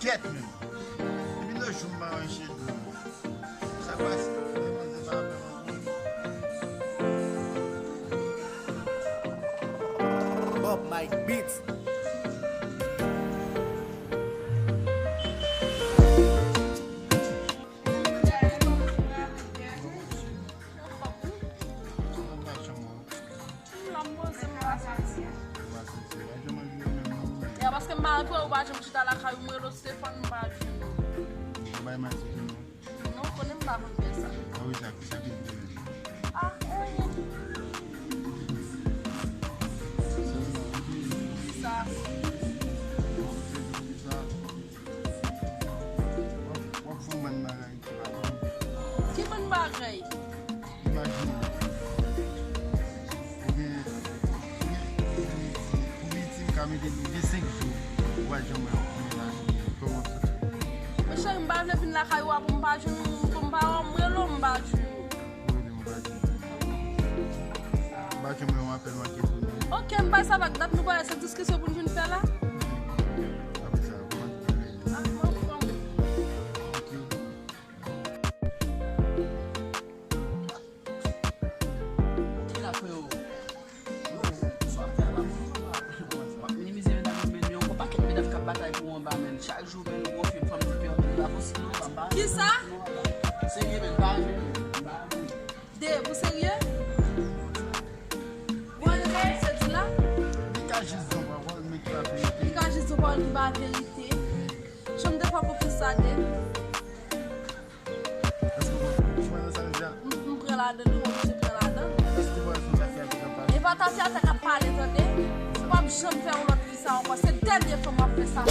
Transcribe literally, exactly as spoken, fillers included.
Kèt menm. Depi lè jou m pa wè Chedou. Sa k pase? Lè manzè pa vle manzè. Bob Mike Beats. Ou pa janm wè w. M la, m poze, m pa santi. Ou pa santi. Ou pa janm anvi wè menm non. E a paske m pa vle wè, ou pa janm chita lakay ou, m rele w Stéphane, m pa jwenn ou. Ou bay manti tou non. Non, konnen m pa konn fè sa. Ah wi, sa, sa ki te vle. Ah, eh. Sa. W ap, w ap fè yon bann bagay ki pa bon. Ki bann bagay? Imajine. Ou gen, ou gen, pou piti, pou piti, m ka mete nou gen senk jou, ou pa janm wè yon mennaj ou byen. Kòman w ap santi w? Men cheri, m pa vle vin lakay ou a pou m pa jwenn ou, pou m pa wè w, m rele w, m pa jwenn ou. Ou rele m, ou pa jwenn mwen. M pa janm wè yon apèl manke sou mwen. Ok, m bay sa vag. Dat nou pa wè se diskisyon pou n vin fè la? Apre sa, kòman nou fè? Ah, m anfòm. Ok. Ki la, freo? Sa w ap fè a pa bon. W ap minimize medam yo, men yon pakèt medam k ap batay pou ou anba, men chak jou, men nou gon fim fanm nou pèdi, pa posib non, pa, pa. Kisa? Serye, men pa jwe, men pa jwe. Dave, ou serye? Ou antre se di la? Li ka jis di yon pawòl, men ki pa verite. Li ka jis di yon pawòl ki pa verite. Janm de fwa pou fè sa, Dave. Èske w konn, ou konn sa m di a? M, m pran ladan, nou oblije pran ladan. Èske w konn sa m di a, ki ap pale? E pa Tafyata k ap pale, tande. Ou p ap janm fè yon lòt fi sa ankò. Se dènye fwa m ap fè sa.